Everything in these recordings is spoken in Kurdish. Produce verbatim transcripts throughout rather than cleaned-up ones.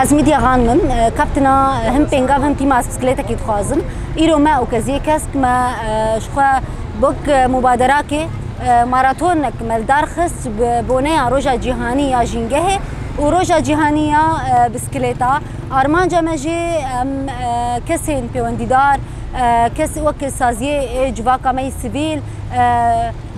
Ez Mîdya Xan im, e, kaptina, e, him pêngav him tîma ez bisikletekî dixwazim. Îro me û keziyê kesk me, e, ji xwe bok, e, mubaderakê, e, maratonek me li dar xist bi boneya Roja Cîhanî ya Jîngehê û Roja Cîhanî ya, e, Bisikileta. Armanca me jî em, e, kesên pêwendîdar, e, kes wek saziyê, e, civaka me yê sivîl, e,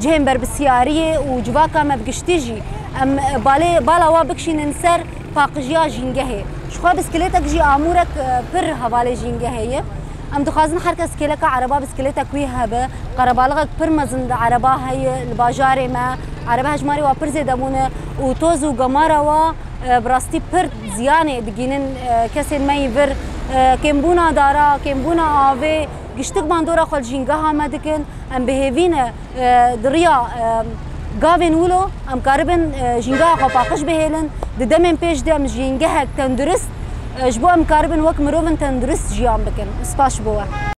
cihên berpirsiyariyê û civaka me bi giştî jî em, e, balê, bala wa bikişînin ser paqijiya Jîngehê. Ji xwe bisikletek jî amûrek, e, pir hevalê Jîngehê ye. Em dixwazin her kes kêleka ereba bisikletek wî hebe. Qerebalixek pir mezin di ereba heye li bajarê me. Erebe hejmarê wa pir zêde bûne û toz û gemara wa, e, bi rastî pir ziyanê digînin, e, kesên me yî vir. E, kêmbûna dara, kêmbûna avê, giştik bandora xwe li Jîngeha me dikin. Em bi hêvî ne, e, di riya, e, gavên wilo em karibin, e, Jîngeha xwe paqij bihêlin. Di demên pêş de em Jîngehek tendurist, e, ji bo em karibin wek mirovin tendurist jiyan bikin. Spas ji bo we.